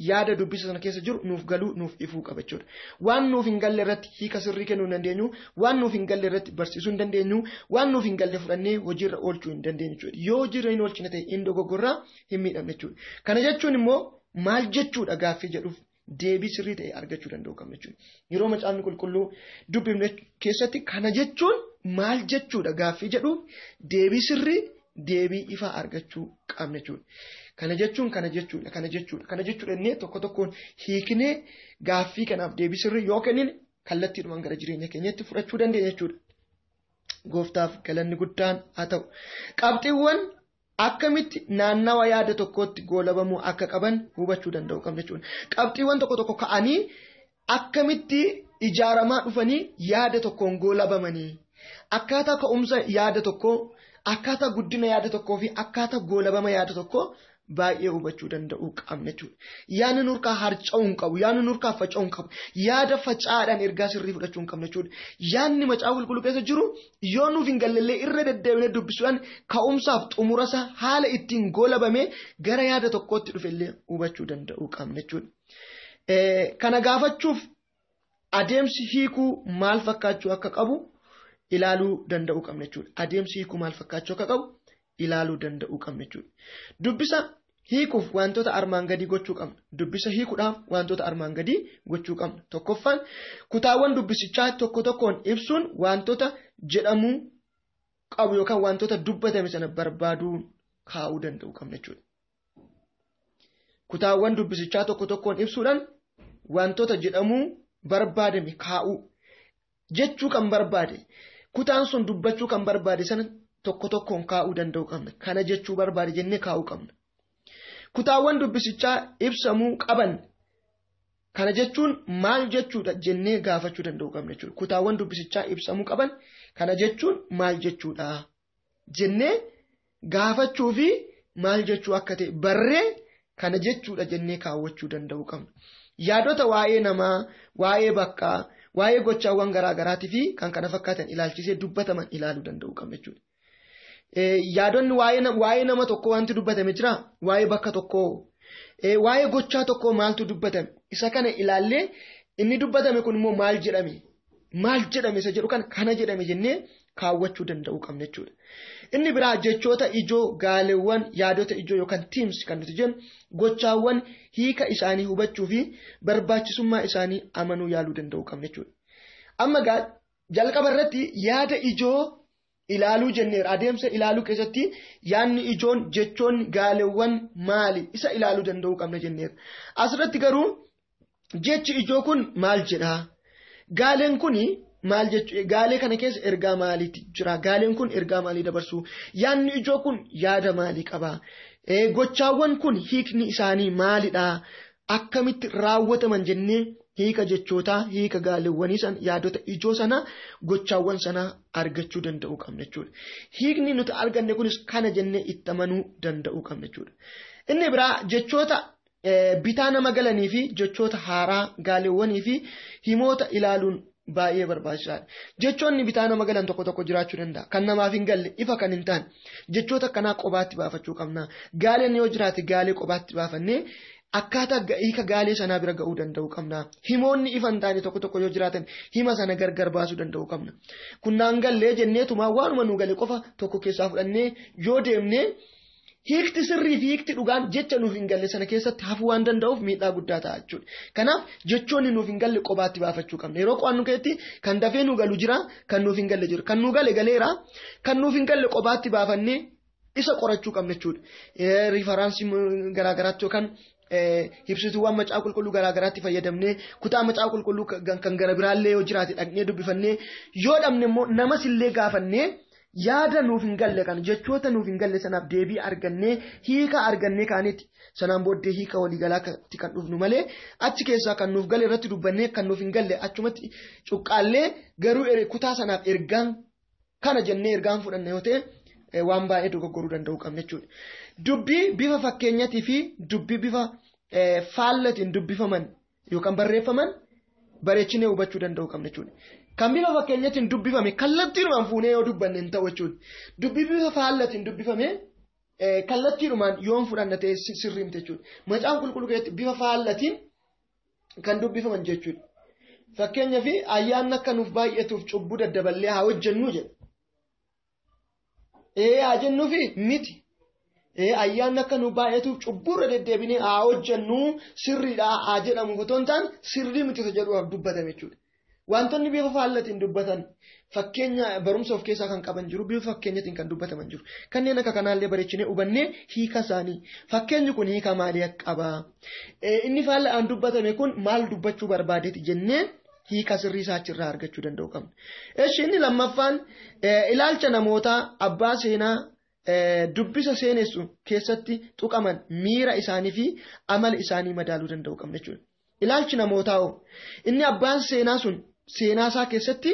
yaada dubbisa sana keessa jiru nuuf galuu nuuf ifuu qaba jechuudha. Waan nuuf hin galle irratti hiika sirrii kennuu hin dandeenyu, waan nuuf hin galle irratti barsiisuu hin dandeenyu, waan nuuf hin galle fudhannee hojiirra oolchuu hin dandeenyu jechuudha. Yoo hojiirra hin oolchine ta'e hin dogoggorraa hin miidhamne jechuudha. Kana jechuun immoo maal jechuudha gaaffii jedhuuf deebii sirrii ta'e argachuu danda'u qabna jechuudha. Yeroo macaafni qulqulluu dubbifne keessatti kana jechuun maal jechuudha gaaffii jedhuuf deebii sirrii deebii ifaa argachuu qabna jechuudha. Kana jechuun kana jechuudha, kana jechuudha, kana jechuudha jennee tokko tokkoon hiiknee gaaffii kanaaf deebii sirrii yoo kennine kallattiidhumaan gara jireenya keenyatti fudhachuu dandeenya jechuudha. Gooftaaf galanni guddaan haa ta'u. Qabxiiwwan akkamitti naannawa yaada tokkootti goolabamuu akka qaban hubachuu danda'u qabna jechuudha. Qabxiiwwan tokko tokko ka'anii akkamitti ijaaramaa dhufanii yaada tokkoon goolabamanii akkaataa ka'umsa yaada tokkoo, akkaataa guddina yaada tokkoo fi akkaataa goolabama yaada tokkoo baay'ee hubachuu danda'uu qabna jechuudha. Yaadni nurkaa harca'uu hin qabu, yaadni nurkaa faca'uu hin qabu, yaada faca'aadhaan ergaa sirrii fudhachuu hin qabne jechuudha. Yaadni macaafa qulqulluu keessa jiru yoo nuuf hin galleellee irra deddeebinee dubbisuudhaan ka'umsaaf xumurasa haala ittiin goolabame gara yaada tokkootti dhufellee hubachuu danda'uu qabna jechuudha. Kana gaafachuuf adeemsi hiikuu maal fakkaachuu akka qabu ilaaluu danda'uu qabna jechuudha. Adeemsi hiikuu maal fakkaachuu akka qabu ilaaluu danda'uu qabna jechuudha. Dubbisa hiikuuf wantoota armaan gadii gochuu qabna. Dubbisa hiikuudhaaf wantoota armaan gadii gochuu qabna. Tokkoffaan kutaawwan dubbisichaa tokko tokkoon ibsuun wantoota jedhamuu qabu yookaan wantoota dubbatame sana barbaaduu kaa'uu danda'uu qabna jechuudha. Kutaawwan dubbisichaa tokko tokkoon ibsuudhaan wantoota jedhamuu barbaadame kaa'uu jechuu kan barbaade kutaan sun dubbachuu kan barbaade sana tokko tokkoon kaa'uu danda'uu qabna. Kana jechuu barbaade jennee kaa'uu qabna. Kutaawwan dubbisichaa ibsamuu qaban kana jechuun maal jechuudha jennee gaafachuu danda'uu qabna jechuudha. Kutaawwan dubbisichaa ibsamuu qaban kana jechuun maal jechuudha jennee gaafachuu fi maal jechuu akka ta'e barree kana jechuudha jennee kaawwachuu danda'uu qabna. Yaadota waa'ee namaa, waa'ee bakkaa, waa'ee gochaawwan garaa garaatii fi kan kana fakkaatan ilaalchisee dubbataman ilaaluu danda'uu qabna jechuudha. Yaadonni waa'ee nama tokkoo wanti dubbatame jira, waa'ee bakka tokkoo, waa'ee gochaa tokkoo maaltu dubbatame, isa kana ilaallee inni dubbatame kun immoo maal jedhame, maal jedhame isa jedhu kana jedhame jennee kaawwachuu danda'uu qabna jechuudha. Inni biraa jechoota ijoo, gaaleewwan, yaadota ijoo yookaan tiims kan nuti jennu gochaawwan hiika isaanii hubachuu fi barbaachisummaa isaanii amanuu yaaluu danda'uu qabna jechuudha. Amma jalqaba irratti yaada ijoo ilaaluu jenneera. Adeemsa ilaaluu keessatti yaadni ijoon, jechoonni, gaaleewwan maali isa ilaaluu danda'uu qabna jenneera. Asirratti garuu jechi ijoo kun maal jedhaa? Gaaleen kuni maal jechu? Gaalee kana keessa ergaa maaliitu jira? Gaaleen kun ergaa maalii dabarsu? Yaadni ijoo kun yaada maalii qaba? Gochaawwan kun hiikni isaanii maalidha? Akkamitti raawwataman jennee hiika jechootaa, hiika gaaleewwanii sana, yaadota ijoo sana, gochaawwan sana argachuu danda'uu qabna jechuudha. Hiikni nuti arganne kunis kana jennee itti amanuu danda'uu qabna jechuudha. Inni biraa jechoota bitaa nama galanii fi jechoota haaraa, gaaleewwanii fi himoota ilaaluun baay'ee barbaachisaadha. Jechoonni bitaa nama galan tokko tokko jiraachuu danda'a. Kan namaaf hin galle, ifa kan hin taane jechoota akkanaa qobaatti baafachuu qabna. Gaaleen yoo jiraate gaalee qobaatti baafannee akkaataa hiika gaalee sanaa bira ga'uu danda'uu qabna. Himoonni ifa hin taane tokko tokko yoo jiraatan hima sana gargar baasuu danda'uu qabna. Kunnaan gallee jenneetuma waanuma nu gale qofa tokko keessaa fudhannee yoo deemnee hiikti sirrii fi hiikti dhugaan jecha nuuf hin galle sana keessatti hafuu waan danda'uuf miidhaa guddaa ta'a jechuudha. Kanaaf jechoonni nuuf hin galle qobaatti baafachuu qabna. Yeroo qo'annu keessatti kan dafee nu galu jira, kan nuuf hin galle jira. Kan nu gale galeera, kan nuuf hin galle qobaatti baafannee isa qorachuu qabna jechuudha. Riifaraansii garaagaraatti yookaan ibsituuwwan macaafa qulqulluu garaagaraatti fayyadamnee kutaa macaafa qulqulluu kan gara biraallee yoo jiraate dhaqnee dubbifannee yoo dhabne immoo namas illee gaafannee yaada nuuf hin galle kana jechoota nuuf hin galle sanaaf deebii argannee hiika argannee kaanitti sanaan booddee hiika waliigalaatti kan dhufnu malee achi keessaa kan nuuf gale irratti dubbannee kan nuuf hin galle achumatti cuqqaallee garuu kutaa sanaaf ergaan kana jennee ergaan fudhanne yoo ta'e waan baay'ee dogoggoruu danda'uu qabna jechuudha. Dubbii bifa fakkeenyatii fi dubbii bifa faallatiin dubbifaman yookaan barreeffaman bareechinee hubachuu danda'uu qabna jechuudha. Kan bifa fakkeenyatiin dubbifame kallattiinumaan fuunee yoo dubbanne hin ta'u jechuudha. Dubbii bifa faallatiin dubbifame Kallattiidhumaan yoon fudhanna ta'e sirrii miti jechuudha. Macaafa qulqulluu keessatti bifa faallatiin kan dubbifaman jechuudha. Fakkeenyaaf ayyaanni akka nuuf baay'atuuf cubbuu daddaballee haa hojjennu jedha. Haa jennuufi miti. Ayyaanni akka nuuf baay'atuuf cubbuurra deddeebinee haa hojjennu sirriidha haa jedhamu otoo hin taane sirrii miti isa jedhuudhaaf dubbatame jechuudha. Wantoonni bifa faallatiin dubbatan fakkeenya barumsa of keessaa kan qaban jiru, bifa fakkeenyatiin kan dubbataman jiru. Kanneen akka kanaallee bareechinee hubannee hiika isaanii. Fakkeenyi kun hiika maalii qaba? Inni faallaan dubbatame kun maal dubbachuu barbaadeeti jennee hiika sirrii isaa achirraa argachuu danda'u qabna. Eshi inni lammaffaan ilaalcha namootaa abbaa seenaa dubbisa seenessu keessatti tuqaman miira isaanii fi amala isaanii madaaluu danda'u qabna jechuudha. Ilaalchi namootaa hoo inni abbaan seenaa sun seenaa isaa keessatti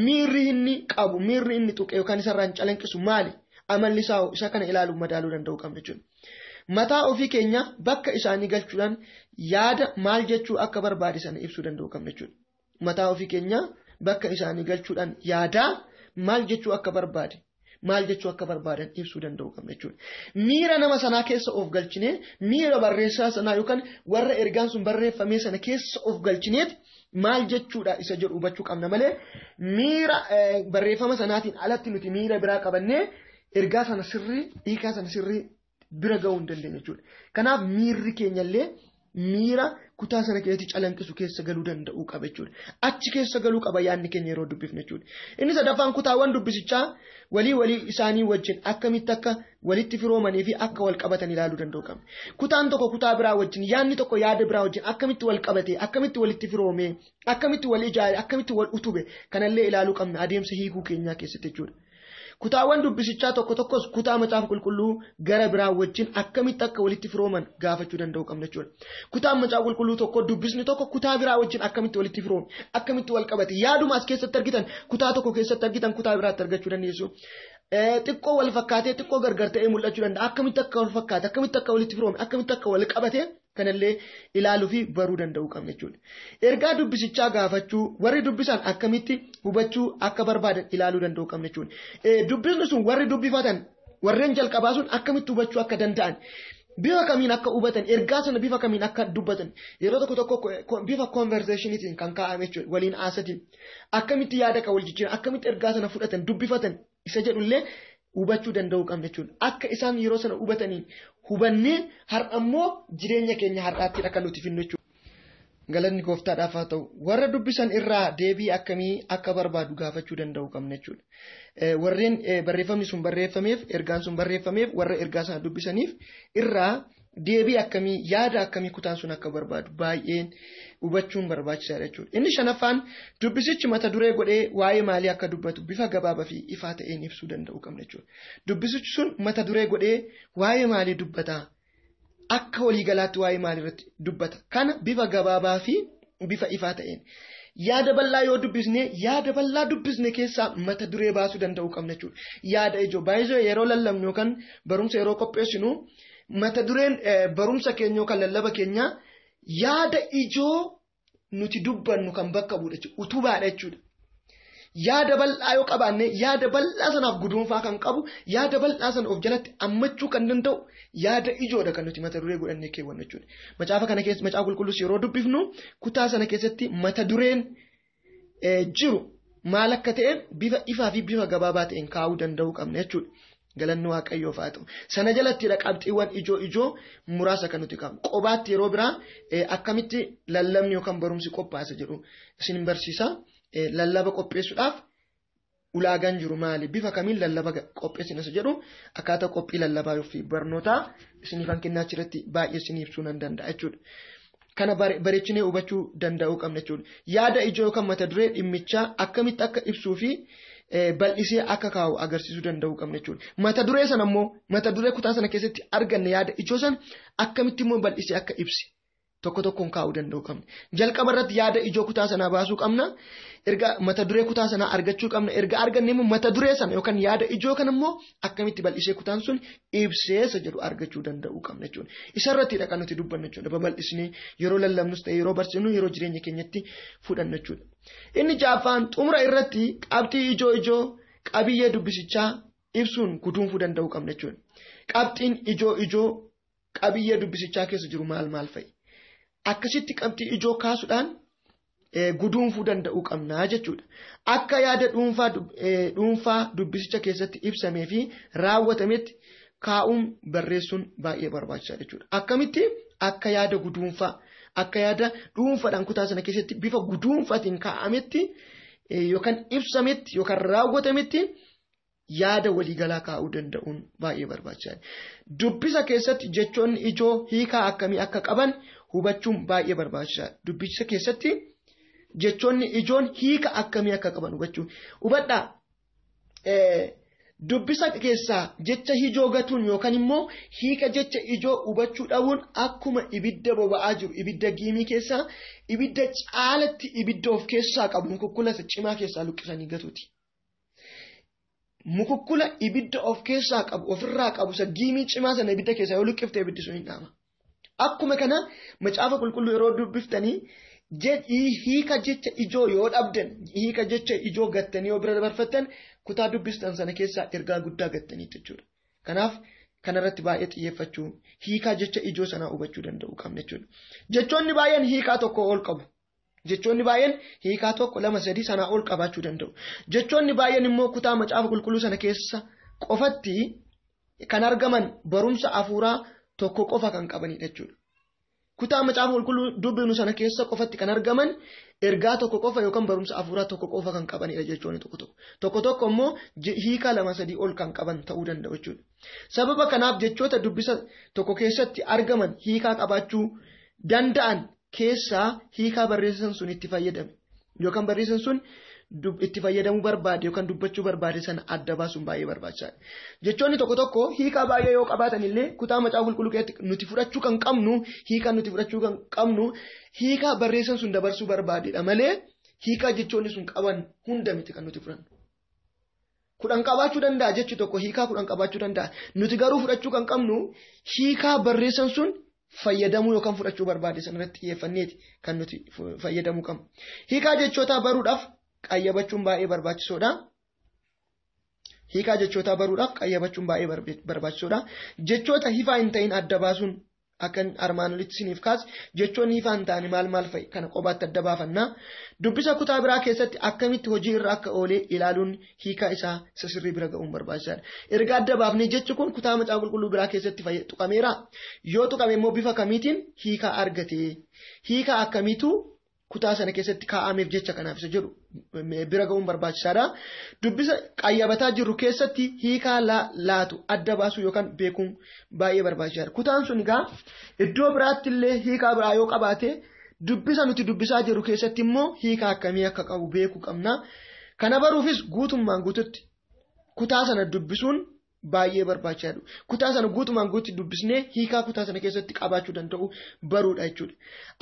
miirri inni qabu, miirri inni tuqe yookaan isarraan calanqisu maali? Amalli isaa hoo isa kana ilaaluu madaaluu danda'u qabna jechuudha. Mataa ofii keenya bakka isaanii galchuudhaan yaada maal jechuu akka barbaade sana ibsuu danda'u qabna jechuudha. Mataa ofii keenya bakka isaanii galchuudhaan yaada maal jechuu akka barbaade, maal jechuu akka barbaadan ibsuu danda'u qabna jechuudha. Miira nama sanaa keessa of galchinee, miira barreessaa sanaa yookaan warra ergaan sun barreeffamee sana keessa of galchineet maal jechuudha isa jedhu hubachuu qabna malee miira barreeffama sanaatiin alatti nuti miira biraa qabannee ergaa sana sirrii, hiikaa sana sirrii bira ga'uu hin dandeenye jechuudha. Kanaaf miirri keenyallee miira kutaa sana keessatti calanqisu keessa galuu danda'uu qaba jechuudha. Achi keessa galuu qaba yaadni keenya yeroo dubbifnu jechuudha. Inni sadaffaan kutaawwan dubbisichaa walii walii isaanii wajjin akkamitti akka walitti firoomanii fi akka wal qabatan ilaaluu danda'uu qabna. Kutaan tokko kutaa biraa wajjin, yaadni tokko yaada biraa wajjin akkamitti wal qabate, akkamitti walitti firoome, akkamitti wal ijaare, akkamitti wal utube kanallee ilaaluu qabna adeemsa hiikuu keenyaa keessatti jechuudha. Kutaawwan dubbisichaa tokko tokkos kutaa macaafa qulqulluu gara biraa wajjin akkamitti akka walitti firooman gaafachuu danda'u qabna jechuudha. Kutaan macaafa qulqulluu tokko dubbisni tokko kutaa biraa wajjin akkamitti walitti firoome, akkamitti wal qabate, yaaduma as keessatti argitan kutaa tokko keessatti argitan kutaa biraatti argachuu dandeessu. Xiqqoo wal fakkaatee xiqqoo gargar ta'ee mul'achuu danda'a. Akkamitti akka wal fakkaate, akkamitti akka walitti firoome, akkamitti akka wal qabate kanallee ilaaluu fi baruu danda'uu qabna jechuudha. Ergaa dubbisichaa gaafachuu, warri dubbisan akkamitti hubachuu akka barbaadan ilaaluu danda'uu qabna jechuudha. Dubbisni sun warri dubbifatan, warreen jalqabaa sun akkamitti hubachuu akka danda'an, bifa kamiin akka hubatan, ergaa sana bifa kamiin akka dubbatan, yeroo tokko tokko bifa conversationiitiin kan kaa'ame jechuudha, waliin haasatiin akkamitti yaada kan wal jijjiiran, akkamitti ergaa sana fudhatan, dubbifatan isa jedhullee hubachuu danda'uu qabna jechuudha. Akka isaan yeroo sana hubataniin hubannee har'a immoo jireenya keenya har'aatti akka nuti finnu jechuudha. Galanni gooftaadhaaf haa ta'u. Warra dubbisan irraa deebii akkamii akka barbaadu gaafachuu danda'uu qabna jechuudha. Warreen barreeffamni sun barreeffameef, ergaan sun barreeffameef, warra ergaa sana dubbisaniif irraa deebii akkamii, yaada akkamii kutaan sun akka barbaadu baay'een hubachuun barbaachisaadha jechuudha. Inni shanaffaan dubbisichi mata duree godhee waa'ee maalii akka dubbatu bifa gabaabaa fi ifaa ta'een ibsuu danda'uu qabna jechuudha. Dubbisichi sun mata duree godhee waa'ee maalii dubbata? Akka waliigalaatti waa'ee maalii irratti dubbata? Kana bifa gabaabaa fi bifa ifaa ta'een. Yaada bal'aa yoo dubbisne, yaada bal'aa dubbisne keessaa mata duree baasuu danda'uu qabna jechuudha. Yaada ijoo baay'isoo yeroo lallabnu yookaan barumsa yeroo qopheessinu mata dureen barumsa keenya yookaan lallaba keenya yaada ijoo nuti dubbannu kan bakka bu'u jechuudha. Utubaadha jechuudha. Yaada bal'aa yoo qabaanne yaada bal'aa sanaaf guduunfaa kan qabu, yaada bal'aa sana of jalatti hammachuu kan danda'u yaada ijoodha kan nuti mata duree godhannee keewwannu jechuudha. Macaafa kana keessa macaafa qulqulluus yeroo dubbifnu kutaa sana keessatti mata dureen jiru maal akka ta'e bifa ifaa fi bifa gabaabaa ta'een kaa'uu danda'uu qabna jechuudha. Galanni Waaqayyoof haa ta'u. Sana jalattidha qabxiiwwan ijoo ijoo muraasa kan nuti qabnu. Qobaatti yeroo biraa akkamitti lallabni yookaan barumsi qophaasa jedhu isin barsiisa. Lallaba qopheessuudhaaf ulaagaan jiru maali? Bifa kamiin lallaba qopheessina isa jedhu akkaataa qophii lallabaa fi barnootaa isiniifan kennaa achirratti baay'ee isin ibsuu nan danda'a jechuudha. Kana bareechinee hubachuu danda'uu qabna jechuudha. Yaada ijoo yookaan mata duree dhimmichaa akkamitti akka ibsuu fi bal'isee akka kaa'u agarsiisuu danda'uu qabna jechuudha. Mata duree sana immoo mata duree kutaa sana keessatti arganne yaada ijoo sana akkamitti immoo bal'isee akka ibsi tokko tokkoon kaa'uu danda'uu qabna. Jalqaba irratti yaada ijoo kutaa sanaa baasuu qabna. Erga mata duree kutaa sanaa argachuu qabna. Erga arganne immoo mata duree sana yookaan yaada ijoo kana immoo akkamitti bal'isee kutaan sun ibseessa jedhu argachuu danda'uu qabna jechuudha. Isarrattidha kan nuti dubbannu jechuudha. Babal'isnee yeroo lallabnus ta'e yeroo barsiisnu yeroo jireenya keenyatti fudhannu jechuudha. Inni ja'affaan xumura irratti qabxii ijoo ijoo qabiyyee dubbisichaa ibsuun guduunfuu danda'uu qabna jechuudha. Qabxiin ijoo ijoo qabiyyee dubbisichaa keessa jiru maal maal fa'i? Akkasitti qabxii ijoo kaasuudhaan guduunfuu danda'uu qabna jechuudha. Akka yaada dhuunfaa dubbisicha keessatti ibsamee fi raawwatametti kaa'uun barreessuun baay'ee barbaachisaadha jechuudha. Akkamitti akka yaada guduunfaa akka yaada dhuunfaadhaan kutaa sana keessatti bifa guduunfaatiin kaa'ametti yookaan ibsametti yookaan raawwatametti yaada waliigalaa kaa'uu danda'uun baay'ee barbaachisaadha. Dubbisa keessatti jechoonni ijoo hiikaa akkamii akka qaban hubachuun baay'ee barbaachisaadha. Dubbisa keessatti jechoonni ijoon hiika akkamii akka qaban hubachuu. Hubadhaa dubbisa keessaa jecha ijoo gatuun yookaan immoo hiika jecha ijoo hubachuu dhabuun akkuma ibidda boba'aa jiru ibidda giimii keessaa ibidda caalatti ibidda of keessaa qabu mukukkula isa cimaa keessaa luqqisanii gatuuti. Mukukkula ibidda of keessaa qabu ofirraa qabu isa giimii cimaa sana ibidda keessaa yoo luqqifte ibiddi sun hin dhaama. Akkuma kana macaafa qulqulluu yeroo dubbiftanii hiika jecha ijoo yoo dhabdan hiika jecha ijoo gattanii yoo bira dabarfattan kutaa dubbistan sana keessaa ergaa guddaa gattanii jechuudha. Kanaaf kanarratti baay'ee xiyyeeffachuu hiikaa jecha ijoo sanaa hubachuu danda'uu qabna jechuudha. Jechoonni baay'een hiikaa tokko ol qabu. Jechoonni baay'een hiikaa tokko lama sadii sanaa ol qabaachuu danda'u. Jechoonni baay'een immoo kutaa macaafa qulqulluu sana keessa qofatti kan argaman barumsa hafuuraa tokko qofa kan qabanidha jechuudha. Kutaa macaafa qulqulluu dubbinu sana keessa qofatti kan argaman ergaa tokko qofa yookaan barumsa hafuuraa tokko qofa kan qabanidha jechoonni tokko tokko. Tokko tokko immoo hiikaa lama sadii ol kan qaban ta'uu danda'u jechuudha. Sababa kanaaf jechoota dubbisa tokko keessatti argaman hiikaa qabaachuu danda'an keessaa hiikaa barreessan sun itti fayyadame yookaan barreessan sun itti fayyadamuu barbaade yookaan dubbachuu barbaade sana adda baasuun baay'ee barbaachisaadha. Jechoonni tokko tokko hiikaa baay'ee yoo qabaatan illee kutaa macaafa qulqulluu keessatti nuti fudhachuu kan qabnu hiikaa nuti fudhachuu kan qabnu hiikaa barreessan sun dabarsuu barbaadedha malee hiikaa jechoonni sun qaban hunda miti kan nuti fudhannu. 10 qabaachuu danda'a jechi tokko hiikaa 10 qabaachuu danda'a. Nuti garuu fudhachuu kan qabnu hiikaa barreessan sun fayyadamuu yookaan fudhachuu barbaade sana irratti xiyyeeffanneeti kan nuti fayyadamuu qabnu. Hiikaa jechootaa baruudhaaf qayyabachuun baay'ee barbaachisoodha. Hiikaa jechootaa baruudhaaf qayyabachuun baay'ee barbaachisoodha. Jechoota hifaa hin ta'in adda baasuun akka armaan olitti isiniif kaase jechoonni hifaa hin taane maal maal fa'i kana qobaatti adda baafannaa. Dubbisa kutaa biraa keessatti akkamitti hojii irra akka oolee ilaaluun hiikaa isaa isa sirrii bira ga'uun barbaachisaadha. Erga adda baafnee jechi kun kutaa macaafa qulqulluu biraa keessatti tuqameera. Yoo tuqame immoo bifa kamiitiin hiikaa argate? Hiikaa akkamiitu kutaa sana keessatti kaa'ameef jecha kanaaf isa jedhu bira ga'uun barbaachisaadha. Dubbisa qayyabataa jirru keessatti hiikaa laatu adda baasuu yookaan beekuun baay'ee barbaachisaadha. Kutaan sun egaa iddoo biraatti illee hiikaa biraa yoo qabaate dubbisa nuti dubbisaa jirru keessatti immoo hiikaa akkamii akka qabu beekuu qabna. Kana baruufis guutummaan guututti kutaa sana dubbisuun baay'ee barbaachisaadha. Kutaa sana guutumaan guututti dubbisnee hiikaa kutaa sana keessatti qabaachuu danda'u baruudha jechuudha.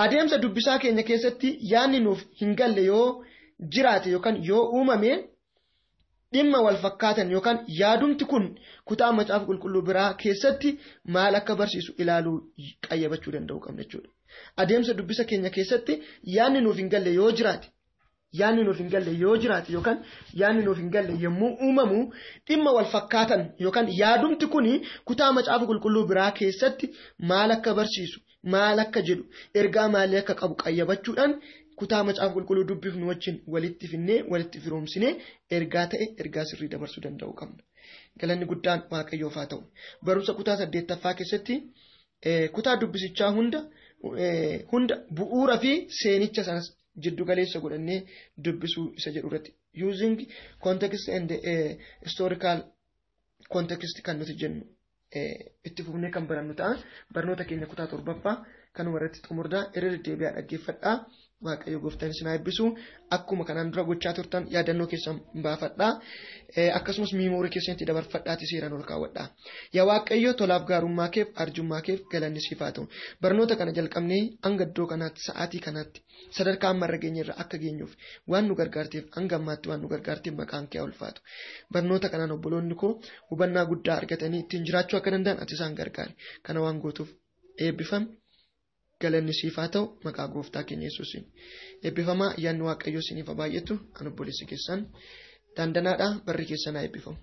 Adeemsa dubbisaa keenya keessatti yaadni nuuf hin galle yoo jiraate yookaan yoo uumame dhimma wal fakkaatan yookaan yaadumti kun kutaa macaafa qulqulluu biraa keessatti maal akka barsiisu ilaaluu qayyabachuu danda'u qabna jechuudha. Adeemsa dubbisa keenya keessatti yaadni nuuf hin galle yoo jiraate yaadni nuuf hin galle yoo jiraate yookaan yaadni nuuf hin galle yommuu uumamu dhimma wal fakkaatan yookaan yaadumti kun kutaa macaafa qulqulluu biraa keessatti maal akka barsiisu maal akka jedhu ergaa maalii akka qabu qayyabachuudhaan kutaa macaafa qulqulluu dubbifnu wajjin walitti finnee walitti firoomsinee ergaa ta'e ergaa sirrii dabarsuu danda'uu qabna. Galanni guddaan Waaqayyoof haa ta'u. Barumsa kutaa 8ffaa keessatti kutaa dubbisichaa hunda bu'uura fi seenicha sanas jiddu galeessa godhannee dubbisuu isa jedhu irratti using context and historical context kan nuti jennu itti fufnee kan barannu ta'a. Barnoota keenya kutaa 7ffaa kanuma irratti xumurdaa irra deddeebi'aa dhaggeeffadhaa. Waaqayyo gooftaan isin haa eebbisu. Akkuma kanaan dura gochaa turtan yaadannoo keessan baafadhaa. Akkasumas miimoorii keessanitti dabarfadhaati seeraan ol kaawwadhaa. Yaa Waaqayyo tolaaf gaarummaa keef arjummaa keef galanni siif haa ta'u. Barnoota kana jalqabnee hanga iddoo kanaatti sa'aatii kanaatti sadarkaa amma irra geenyerra akka geenyuuf waan nu gargaarteef hanga ammaatti waan nu gargaarteef maqaan kee haa ulfaatu. Barnoota kanaan obboloonni koo hubannaa guddaa argatanii ittiin jiraachuu akka danda'an ati isaan gargaari. Kana waan gootuuf eebbifami. Galanni siif haa ta'u maqaa gooftaa keenya Yesuusiin. Eebbifamaa ayyaanni Waaqayyoo isiniif haa baay'atu. An obboleessi keessan Daandanaadha. Barri keessan haa eebbifamu.